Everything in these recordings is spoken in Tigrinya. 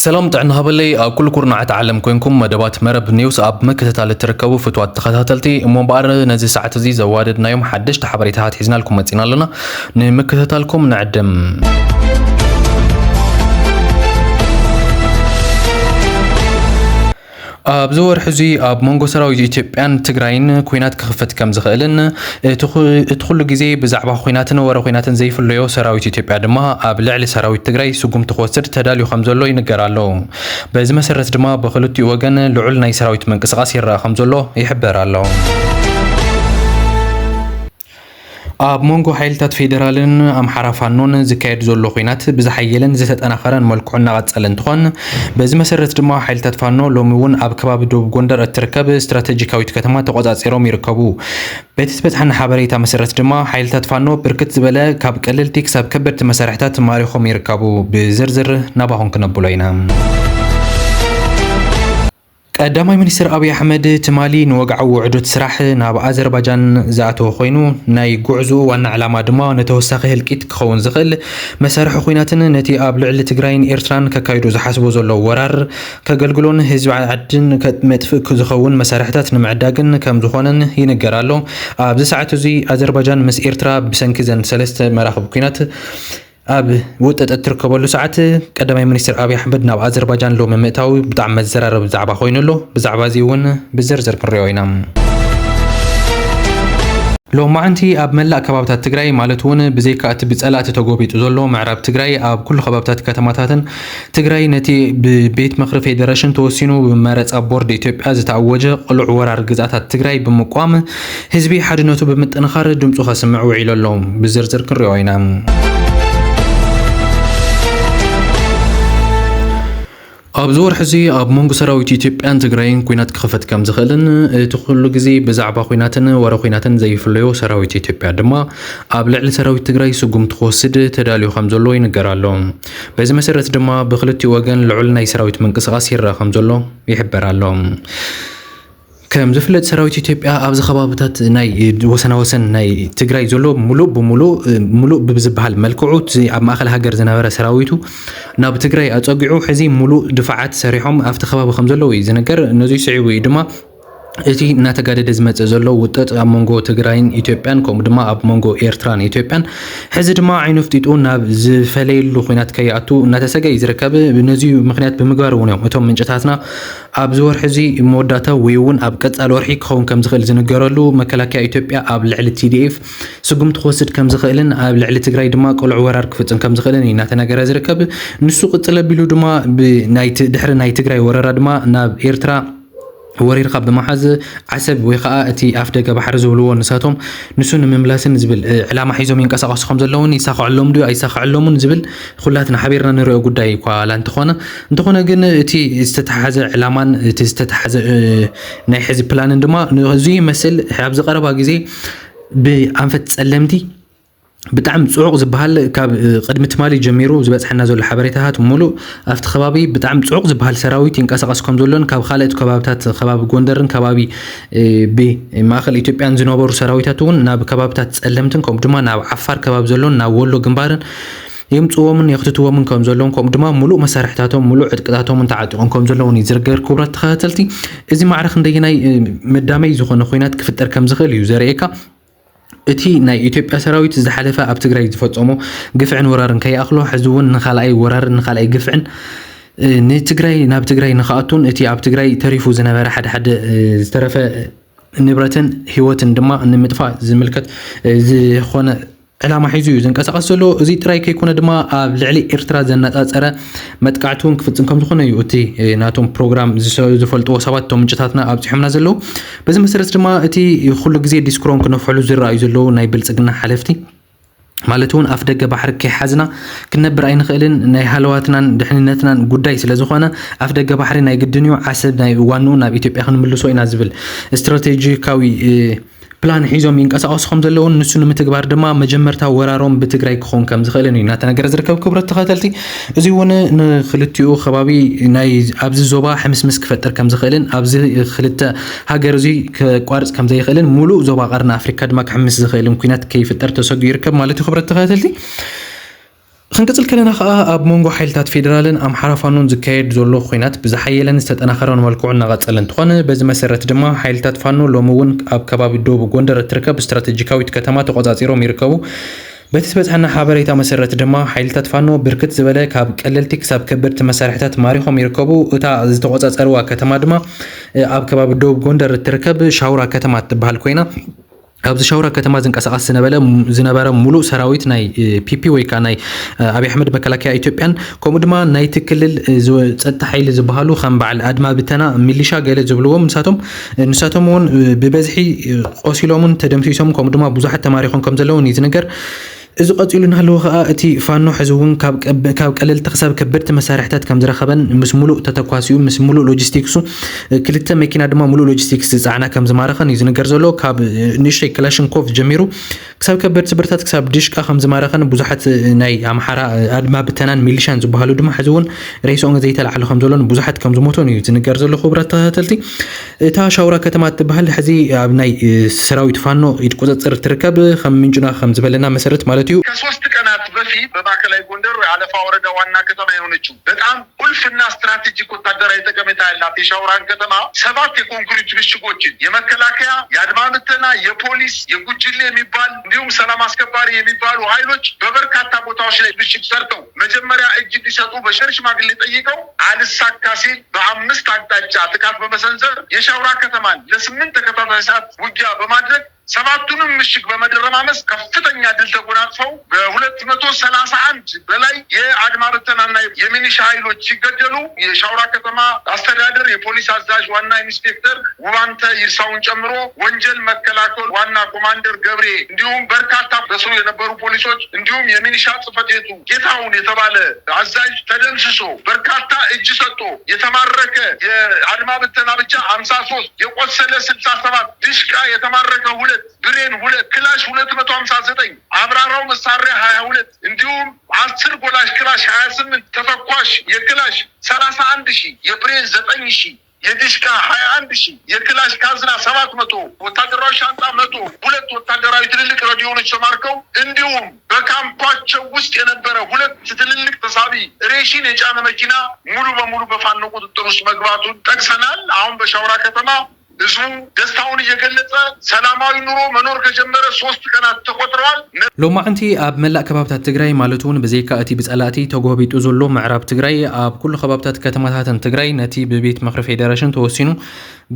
ሰላም ጥዕና ሃበለይ፣ ኣብ ኩሉ ኩርናዓት ዓለም ኮንኩም መደባት መረብ ኒውስ ኣብ ምክትታል እትርከቡ ፍትዋት ተኸታተልቲ። እሞ እምበኣር ነዚ ሰዓት እዚ ዘዋደድናዮም ሓደሽቲ ሓበሬታታት ሒዝናልኩም መጺና ኣለና። ንምክትታልኩም ንዕድም። ኣብዚ ወርሒ እዚ ኣብ መንጎ ሰራዊት ኢትዮጵያን ትግራይን ኲናት ክኽፈት ከም ዝኽእልን እቲ ኩ-፣ እቲ ኩሉ ግዜ ብዛዕባ ኲናትን ወረ ኲናትን ዘይፍለዮ ሰራዊት ኢትዮጵያ ድማ ኣብ ልዕሊ ሰራዊት ትግራይ ስጉምቲ ክወስድ ተዳልዩ ከም ዘሎ ይንገር ኣሎ። በዚ መሰረት ድማ ብክልቲኡ ወገን ልዑል ናይ ሰራዊት ምንቅስቓስ ይረኣ ከም ዘሎ ይሕበር ኣሎ። ኣብ መንጎ ሓይልታት ፌደራልን ኣምሓራ ፋኖን ዝካየድ ዘሎ ኲናት ብዝሓየለን ዝተጠናኸረን መልክዑ እናቐጸለ እንትኾን፣ በዚ መሰረት ድማ ሓይልታት ፋኖ ሎሚ እውን ኣብ ከባቢ ደቡብ ጎንደር እትርከብ ስትራቴጂካዊት ከተማ ተቖጻጺሮም ይርከቡ። በቲ ዝበጽሓና ሓበሬታ መሰረት ድማ ሓይልታት ፋኖ ብርክት ዝበለ ካብ ቀለልቲ ክሳብ ከበድቲ መሳርሕታት ማሪኾም ይርከቡ። ብዝርዝር ናባኹም ክነብሎ ኢና። ቀዳማይ ሚኒስትር ኣብይ ኣሕመድ ትማሊ ንወግዓዊ ውዕዶት ስራሕ ናብ ኣዘርባጃን ዝኣተወ ኮይኑ፣ ናይ ጉዕዞኡ ዋና ዕላማ ድማ ንተወሳኺ ህልቂት ክኸውን ዝኽእል መሳርሒ ኲናትን ነቲ ኣብ ልዕሊ ትግራይን ኤርትራን ከካይዶ ዝሓስቦ ዘሎ ወራር ከገልግሎን ህዝቢ ዓድን ከ-፣ መጥፍእ ዝኸውን መሳርሕታት ንምዕዳግን ከም ዝኾነን ይንገር ኣሎ። ኣብዚ ሰዓት እዚ ኣዘርባጃን ምስ ኤርትራ ብሰንኪ ዘን ሰለስተ መራኽብ ኲናት ኣብ ውጥጥ እትርከበሉ ሰዓት፣ ቀዳማይ ሚኒስትር ኣብይ ኣሕመድ ናብ ኣዘርባጃን ሎሚ ምእታው ብጣዕሚ መዘራረቢ ዛዕባ ኮይኑ ኣሎ። ብዛዕባ እዚ እውን ብዝርዝር ክንሪኦ ኢና። ሎማዕንቲ ኣብ መላእ ከባብታት ትግራይ፣ ማለት እውን ብዘይካ እቲ ብጸላእቲ ተጎቢጡ ዘሎ ምዕራብ ትግራይ፣ ኣብ ኩሉ ከባብታት ከተማታትን ትግራይ ነቲ ብቤት ምኽሪ ፌደሬሽን ተወሲኑ ብመረጻ ቦርድ ኢትዮጵያ ዝተኣወጀ ቅሉዕ ወራር ግዝኣታት ትግራይ ብምቋም ህዝቢ ሓድነቱ ብምጥንኻር ድምፁ ከስምዕ ውዒሉ ኣሎ። ብዝርዝር ክንሪኦ ኢና። ኣብዚ ወርሒ እዚ ኣብ መንጎ ሰራዊት ኢትዮጵያን ትግራይን ኲናት ክኽፈት ከም ዝኽእልን እቲ ኩሉ ግዜ ብዛዕባ ኲናትን ወረ ኲናትን ዘይፍለዮ ሰራዊት ኢትዮጵያ ድማ ኣብ ልዕሊ ሰራዊት ትግራይ ስጉምቲ ክወስድ ተዳልዩ ከም ዘሎ ይንገር ኣሎ። በዚ መሰረት ድማ ብክልቲኡ ወገን ልዑል ናይ ሰራዊት ምንቅስቓስ ይረኣ ከም ዘሎ ይሕበር ኣሎ። ከም ዝፍለጥ ሰራዊት ኢትዮጵያ ኣብዚ ከባብታት ናይ ወሰናወሰን ናይ ትግራይ ዘሎ ሙሉእ ብሙሉእ፣ ሙሉእ ብዝበሃል መልክዑ እቲ ኣብ ማእከል ሃገር ዝነበረ ሰራዊቱ ናብ ትግራይ ኣጸጊዑ ሕዚ ሙሉእ ድፋዓት ሰሪሖም ኣብቲ ከባቢ ከም ዘለዉ እዩ ዝንገር። ነዚ ስዒቡ እዩ ድማ እቲ እናተጋደደ ዝመጽእ ዘሎ ውጥጥ ኣብ መንጎ ትግራይን ኢትዮጵያን ከምኡ ድማ ኣብ መንጎ ኤርትራን ኢትዮጵያን ሕዚ ድማ ዓይኑ ኣፍጢጡ ናብ ዝፈለየሉ ኲናት ከይኣቱ እናተሰገ እዩ ዝርከብ። ነዚ ምኽንያት ብምግባር እውን እዮም እቶም ምንጭታትና ኣብዚ ወርሒ እዚ መወዳእታ ወይ እውን ኣብ ቀጻሊ ወርሒ ክኸውን ከም ዝኽእል ዝንገረሉ መከላከያ ኢትዮጵያ ኣብ ልዕሊ ቲ ዲ ኤፍ ስጉምቲ ክወስድ ከም ዝኽእልን ኣብ ልዕሊ ትግራይ ድማ ቅሉዕ ወራር ክፍጽም ከም ዝኽእልን እዩ እናተነገረ ዝርከብ። ንሱ ቅጽል ኣቢሉ ድማ ብናይ ት-፣ ድሕሪ ናይ ትግራይ ወረራ ድማ ናብ ኤርትራ ወሪርካ ብምሓዝ ዓሰብ ወይ ከዓ እቲ ኣፍ ደገ ባሕሪ ዝብልዎ ንሳቶም ንሱ ንምምላስን ዝብል፣ እ፣ ዕላማ ሒዞም ይንቀሳቐሱ ከም ዘለውን ይሳኸዐሎም ድዩ ኣይሳኸዐሎምን ዝብል ኩላትና ሓቢርና ንሪኦ ጉዳይ እኳ ዋላ እንተኾነ፣ እንተኾነ ግን እቲ ዝተተሓዘ ዕላማን እቲ ዝተተሓዘ፣ እ፣ ናይ ሕዚ ፕላንን ድማ ንዙይ ይመስል። ኣብዚ ቀረባ ግዜ ብኣንፈት ጸለምቲ ብጣዕሚ ጽዑቕ ዝበሃል ካብ፣ እ፣ ቅድሚ ትማሊ ጀሚሩ ዝበጽሐና ዘሎ ሓበሬታታት ሙሉእ ኣብቲ ከባቢ ብጣዕሚ ጽዑቕ ዝበሃል ሰራዊት ይንቀሳቐስ ከም ዘሎን ካብ ካልኦት ከባብታት ከባቢ ጎንደርን ከባቢ፣ እ፣ ብ-፣ ማእከል ኢትዮጵያን ዝነበሩ ሰራዊታት እውን ናብ ከባብታት ጸለምትን ከምኡ ድማ ናብ ዓፋር ከባቢ ዘሎን ናብ ወሎ ግንባርን የምጽእዎምን የኽትትዎምን ከም ዘለውን ከምኡ ድማ ሙሉእ መሳርሕታቶም ሙሉእ ዕጥቅታቶምን ተዓጢቖም ከም ዘለውን እዩ ዝርገር። ክቡራት ተኸታተልቲ፣ እዚ ማዕረ ክንደየናይ፣ እ፣ መዳመይ ዝኾነ ኹናት ክፍጠር ከም ዝኽእል እዩ ዘርእየካ። እቲ ናይ ኢትዮጵያ ሰራዊት ዝሓለፈ ኣብ ትግራይ ዝፈጸሞ ግፍዕን ወራርን ከይኣኽሎ፣ ሕዚ እውን ንኻልኣይ ወራርን ንኻልኣይ ግፍዕን፣ እ፣ ንትግራይ፣ ናብ ትግራይ ንኽኣቱን እቲ ኣብ ትግራይ ተሪፉ ዝነበረ ሓደ ሓደ፣ እ፣ ዝተረፈ ንብረትን ህይወትን ድማ ንምጥፋእ ዝምልከት፣ እ፣ ዝኾነ ዕላማ ሒዙ እዩ ዝንቀሳቐስ ዘሎ። እዚ ጥራይ ከይኮነ ድማ ኣብ ልዕሊ ኤርትራ ዘነጻጸረ መጥቃዕቲ እውን ክፍጽም ከም ዝኾነ እዩ እቲ፣ እ፣ ናቶም ፕሮግራም ዝሰ-፣ ዝፈልጥዎ ሰባት እቶም ምንጭታትና ኣብጺሖምና ዘለዉ። በዚ መሰረት ድማ እቲ ኩሉ ግዜ ዲስኩሮም ክነፍሕሉ ዝረኣዩ ዘለዉ ናይ ብልጽግና ሓለፍቲ ማለት እውን ኣፍ ደገ ባሕሪ ከይሓዝና ክንነብር ኣይንኽእልን፣ ናይ ሃለዋትናን ድሕንነትናን ጉዳይ ስለ ዝኾነ ኣፍ ደገ ባሕሪ ናይ ግድን እዩ፣ ዓሰብ ናይ ዋንኡ ናብ ኢትዮጵያ ክንምልሶ ኢና ዝብል ስትራቴጂካዊ፣ እ፣ ፕላን ሒዞም ይንቀሳቐሱ ከም ዘለውን ንሱ ንምትግባር ድማ መጀመርታ ወራሮም ብትግራይ ክኸውን ከም ዝኽእልን እዩ እናተነገረ ዝርከብ። ክቡራት ተኸታተልቲ፣ እዚ እውን ንክልቲኡ ከባቢ ናይ ኣብዚ ዞባ ሕምስምስ ክፈጥር ከም ዝኽእልን ኣብዚ ክልተ ሃገር እዚ ከቋርጽ ከም ዘይኽእልን ሙሉእ ዞባ ቀርኒ ኣፍሪካ ድማ ክሕምስ ዝኽእልን ኲናት ከይፍጠር ተሰጊኡ ይርከብ ማለት እዩ። ክቡራት ተኸታተልቲ፣ ክንቅጽል ከለና ከኣ ኣብ መንጎ ሓይልታት ፌደራልን ኣምሓራ ፋኖን ዝካየድ ዘሎ ኹናት ብዝሓየለን ዝተጠናኸረን መልክዑ እናቐጸለ እንትኾን፣ በዚ መሰረት ድማ ሓይልታት ፋኖ ሎሚ እውን ኣብ ከባቢ ደቡብ ጎንደር እትርከብ ስትራቴጂካዊት ከተማ ተቖጻጺሮም ይርከቡ። በቲ ዝበጽሐና ሓበሬታ መሰረት ድማ ሓይልታት ፋኖ ብርክት ዝበለ ካብ ቀለልቲ ክሳብ ከበድቲ መሳርሕታት ማሪኾም ይርከቡ። እታ ዝተቖጻጸርዋ ከተማ ድማ ኣብ ከባቢ ደቡብ ጎንደር እትርከብ ሻውራ ከተማ እትበሃል ኮይና፣ ኣብዚ ሻውራ ከተማ ዝንቀሳቐስ ዝነበለ ዝነበረ ሙሉእ ሰራዊት ናይ ፒፒ ወይ ከዓ ናይ ኣብይ ኣሕመድ መከላከያ ኢትዮጵያን ከምኡ ድማ ናይቲ ክልል ጸጥታ ሓይሊ ዝበሃሉ ከም በዓል ኣድማ ብተና፣ ሚሊሻ ገለ ዝብልዎም ንሳቶም ንሳቶም እውን ብበዝሒ ቆሲሎምን ተደምሲሶም ከምኡ ድማ ብዙሓት ተማሪኾም ከም ዘለውን እዩ ዝንገር። እዚ ቀጺሉ እናሃለወ ከኣ እቲ ፋኖ ሕዚ እውን ካብ ቀብ- ካብ ቀለልቲ ክሳብ ከበድቲ መሳርሕታት ከም ዝረኸበን ምስ ሙሉእ ተተኳሲኡ ምስ ሙሉእ ሎጂስቲክሱ ክልተ መኪና ድማ ሙሉእ ሎጂስቲክስ ዝፀዓና ከም ዝማረኸን እዩ ዝንገር ዘሎ። ካብ ንእሽተይ ክላሽንኮቭ ጀሚሩ ክሳብ ከበድቲ ብረታት ክሳብ ድሽቃ ከም ዝማረኸን ብዙሓት ናይ ኣምሓራ ኣድማ ብተናን ሚሊሻን ዝበሃሉ ድማ ሕዚ እውን ሬስኦም ዘይተላዕለ ከም ዘሎን ብዙሓት ከም ዝሞቱን እዩ ዝንገር ዘሎ። ክቡራት ተኸታተልቲ፣ እታ ሻውራ ከተማ እትበሃል ሕዚ ኣብ ናይ ሰራዊት ፋኖ ኢድ ቁፅፅር ትርከብ፣ ከም ምንጭና ከም ዝበለና መሰረት ማለት እዩ። ከሶስት ቀናት በፊት በማዕከላዊ ጎንደር አለፋ ወረዳ ዋና ከተማ የሆነችው በጣም ቁልፍና ስትራቴጂክ ወታደራዊ ጠቀሜታ ያላት የሻውራን ከተማ ሰባት የኮንክሪት ምሽጎችን የመከላከያ፣ የአድማ ብተና፣ የፖሊስ፣ የጉጅሌ የሚባል እንዲሁም ሰላም አስከባሪ የሚባሉ ኃይሎች በበርካታ ቦታዎች ላይ ምሽግ ሰርተው መጀመሪያ እጅ እንዲሰጡ በሸር ሽማግሌ ጠይቀው አልሳካ ሲል በአምስት አቅጣጫ ጥቃት በመሰንዘር የሻውራ ከተማን ለስምንት ተከታታይ ሰዓት ውጊያ በማድረግ ሰባቱንም ምሽግ በመደረማመስ ከፍተኛ ድል ተጎናጽፈው በሁለት መቶ ሰላሳ አንድ በላይ የአድማ ብተናና የሚኒሻ ኃይሎች ሲገደሉ የሻውራ ከተማ አስተዳደር የፖሊስ አዛዥ ዋና ኢንስፔክተር ውባንተ ይርሳውን ጨምሮ ወንጀል መከላከል ዋና ኮማንደር ገብሬ እንዲሁም በርካታ በስሩ የነበሩ ፖሊሶች እንዲሁም የሚኒሻ ጽሕፈት ቤቱ ጌታሁን የተባለ አዛዥ ተደምስሶ በርካታ እጅ ሰጥቶ የተማረከ የአድማ ብተና ብቻ አምሳ ሶስት የቆሰለ ስልሳ ሰባት ድሽቃ የተማረከ ሁለት ብሬን ሁለት ክላሽ ሁለት መቶ ሀምሳ ዘጠኝ አብራራው መሳሪያ ሀያ ሁለት እንዲሁም አስር ጎላሽ ክላሽ ሀያ ስምንት ተተኳሽ የክላሽ ሰላሳ አንድ ሺህ የብሬን ዘጠኝ ሺህ የዲሽቃ ሀያ አንድ ሺህ የክላሽ ካዝና ሰባት መቶ ወታደራዊ ሻንጣ መቶ ሁለት ወታደራዊ ትልልቅ ረዲዮኖች ተማርከው እንዲሁም በካምፓቸው ውስጥ የነበረ ሁለት ትልልቅ ተሳቢ ሬሽን የጫነ መኪና ሙሉ በሙሉ በፋኖ ቁጥጥር ውስጥ መግባቱን ጠቅሰናል። አሁን በሻውራ ከተማ ህዝቡ ደስታውን እየገለጸ ሰላማዊ ኑሮ መኖር ከጀመረ ሶስት ቀናት ተቆጥረዋል። ሎማዕንቲ ኣብ መላእ ከባብታት ትግራይ ማለት እውን ብዘይካ እቲ ብፀላእቲ ተጎቢጡ ዘሎ ምዕራብ ትግራይ ኣብ ኩሉ ከባብታት ከተማታትን ትግራይ ነቲ ብቤት ምኽሪ ፌዴሬሽን ተወሲኑ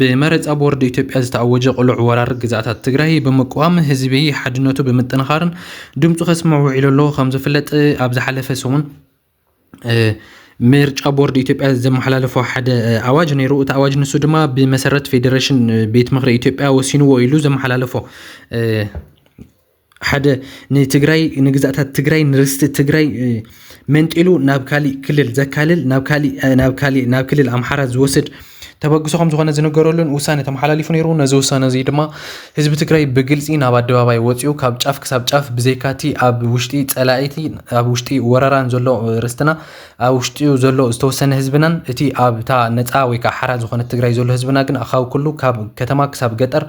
ብመረፃ ቦርድ ኢትዮጵያ ዝተኣወጀ ቅሉዕ ወራር ግዛኣታት ትግራይ ብምቅዋም ህዝቢ ሓድነቱ ብምጥንኻርን ድምፁ ከስምዕ ውዒሉ ኣሎ። ከም ዝፍለጥ ኣብ ዝሓለፈ ሰሙን ምርጫ ቦርድ ኢትዮጵያ ዘመሓላለፎ ሓደ ኣዋጅ ነይሩ። እቲ ኣዋጅ ንሱ ድማ ብመሰረት ፌዴሬሽን ቤት ምኽሪ ኢትዮጵያ ወሲንዎ ኢሉ ዘመሓላለፎ ሓደ ንትግራይ ንግዛእታት ትግራይ ንርስቲ ትግራይ መንጢሉ ናብ ካሊእ ክልል ዘካልል ናብ ካሊእ ናብ ካሊእ ናብ ክልል ኣምሓራ ዝወስድ ተበግሶ ከም ዝኾነ ዝነገረሉን ውሳነ ተመሓላሊፉ ነይሩ። ነዚ ውሳነ እዚ ድማ ህዝቢ ትግራይ ብግልፂ ናብ ኣደባባይ ወፂኡ ካብ ጫፍ ክሳብ ጫፍ ብዘይካቲ ኣብ ውሽጢ ፀላኢቲ ኣብ ውሽጢ ወረራን ዘሎ ርስትና ኣብ ውሽጢ ዘሎ ዝተወሰነ ህዝብናን እቲ ኣብታ ነፃ ወይ ከዓ ሓራ ዝኾነት ትግራይ ዘሎ ህዝብና ግን ካብ ኩሉ ካብ ከተማ ክሳብ ገጠር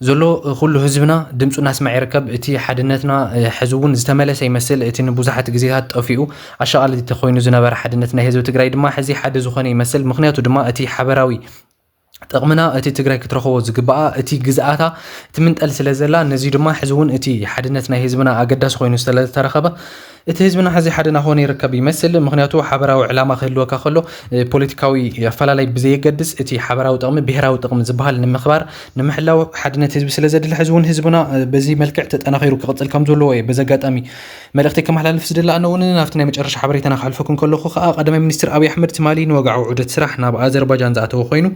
ዘሎ ኩሉ ህዝብና ድምፁ እናስማዕ ይርከብ። እቲ ሓድነትና ሕዚ እውን ዝተመለሰ ይመስል። እቲ ንብዙሓት ግዜታት ጠፊኡ ኣሻቓሊ ተኮይኑ ዝነበረ ሓድነት ናይ ህዝቢ ትግራይ ድማ ሕዚ ሓደ ዝኾነ ይመስል። ምክንያቱ ድማ እቲ ሓበራዊ ጥቕምና እቲ ትግራይ ክትረኽቦ ዝግባኣ እቲ ግዝኣታ ትምንጠል ስለ ዘላ ነዚ ድማ ሕዚ እውን እቲ ሓድነት ናይ ህዝብና ኣገዳሲ ኮይኑ ስለዝተረኸበ እቲ ህዝብና ሕዚ ሓደ ናኾነ ይርከብ ይመስል። ምክንያቱ ሓበራዊ ዕላማ ክህልወካ ከሎ ፖለቲካዊ ኣፈላላይ ብዘየገድስ እቲ ሓበራዊ ጥቕሚ ብሄራዊ ጥቕሚ ዝበሃል ንምኽባር ንምሕላው ሓድነት ህዝቢ ስለ ዘድሊ ሕዚ እውን ህዝብና በዚ መልክዕ ተጠናኺሩ ክቕፅል ከም ዘለዎ እየ በዚ ኣጋጣሚ መልእኽቲ ከመሓላልፍ ዝደሊ። ኣነ እውን ናብቲ ናይ መጨረሻ ሓበሬታና ክሓልፈኩም ከለኹ ከዓ ቀዳማይ ሚኒስትር ኣብይ ኣሕመድ ትማሊ ንወግዓዊ ዑደት ስራሕ ናብ ኣዘርባጃን ዝኣተወ ኮይኑ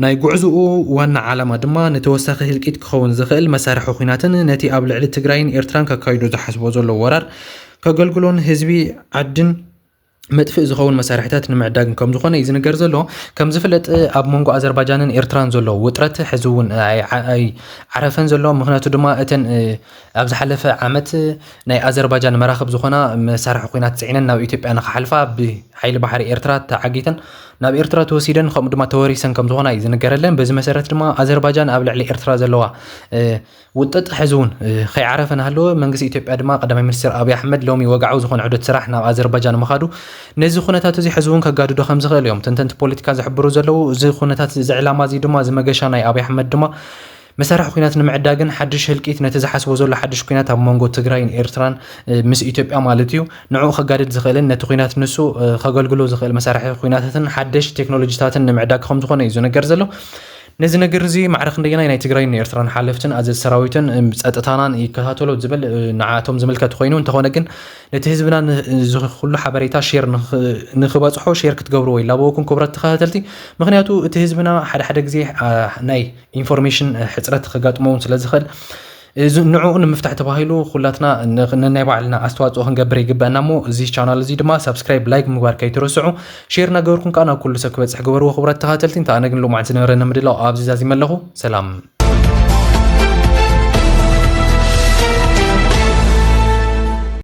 ናይ ጉዕዝኡ ዋና ዓላማ ድማ ንተወሳኺ ህልቂት ክኸውን ዝኽእል መሳርሒ ኹናትን ነቲ ኣብ ልዕሊ ትግራይን ኤርትራን ከካይዶ ዝሓስቦ ዘሎ ወራር ከገልግሎን ህዝቢ ዓድን መጥፍእ ዝኸውን መሳርሕታት ንምዕዳግን ከም ዝኾነ እዩ ዝንገር ዘሎ። ከም ዝፍለጥ ኣብ መንጎ ኣዘርባጃንን ኤርትራን ዘሎ ውጥረት ሕዚ እውን ኣይዓረፈን ዘሎ። ምክንያቱ ድማ እተን ኣብ ዝሓለፈ ዓመት ናይ ኣዘርባጃን መራኽብ ዝኾና መሳርሒ ኹናት ፅዒነን ናብ ኢትዮጵያ ንክሓልፋ ብሓይሊ ባሕሪ ኤርትራ ተዓጊተን ናብ ኤርትራ ተወሲደን ከምኡ ድማ ተወሪሰን ከም ዝኾና እዩ ዝንገረለን። በዚ መሰረት ድማ ኣዘርባጃን ኣብ ልዕሊ ኤርትራ ዘለዋ ውጥጥ ሕዚ እውን ከይዓረፈ እናሃለወ መንግስቲ ኢትዮጵያ ድማ ቀዳማይ ሚኒስትር ኣብይ ኣሕመድ ሎሚ ወግዓዊ ዝኾነ ዑደት ስራሕ ናብ ኣዘርባጃን ምኻዱ ነዚ ኩነታት እዚ ሕዚ እውን ከጋድዶ ከም ዝኽእል እዮም ተንተንቲ ፖለቲካ ዝሕብሩ ዘለዉ። እዚ ኩነታት እዚ ዕላማ እዚ ድማ እዚ መገሻ ናይ ኣብይ ኣሕመድ ድማ መሳርሒ ኩናት ንምዕዳግን ሓድሽ ህልቂት ነቲ ዝሓስቦ ዘሎ ሓድሽ ኩናት ኣብ መንጎ ትግራይን ኤርትራን ምስ ኢትዮጵያ ማለት እዩ ንዕኡ ከጋድድ ዝኽእልን ነቲ ኩናት ንሱ ከገልግሎ ዝኽእል መሳርሒ ኩናታትን ሓደሽ ቴክኖሎጂታትን ንምዕዳግ ከም ዝኾነ እዩ ዝነገር ዘሎ። ነዚ ነገር እዚ ማዕረ ክንደየናይ ናይ ትግራይን ኤርትራን ሓለፍትን ኣዘዝ ሰራዊትን ጸጥታናን ይከታተሎ ዝብል ንዓቶም ዝምልከት ኮይኑ እንተኾነ ግን ነቲ ህዝብና እዚ ኩሉ ሓበሬታ ሼር ንክበፅሖ ሼር ክትገብርዎ ይላበወኩም ክብረት ተኸታተልቲ። ምክንያቱ እቲ ህዝብና ሓደ ሓደ ግዜ ናይ ኢንፎርሜሽን ሕፅረት ክጋጥመውን ስለ ዝኽእል ንዕኡ ንምፍታሕ ተባሂሉ ኩላትና ነናይ ባዕልና ኣስተዋፅኦ ክንገብር ይግበአና እሞ እዚ ቻናል እዚ ድማ ሳብስክራይብ ላይክ ምግባር ከይትረስዑ። ሼር ነገርኩም ከዓ ናብ ኩሉ ሰብ ክበፅሕ ግበርዎ ክብረት ተኸታተልቲ። እንተ ኣነ ግን ሎማዓንቲ ዝነበረና ምድላው ኣብዚ ዛዚመ ኣለኹ። ሰላም።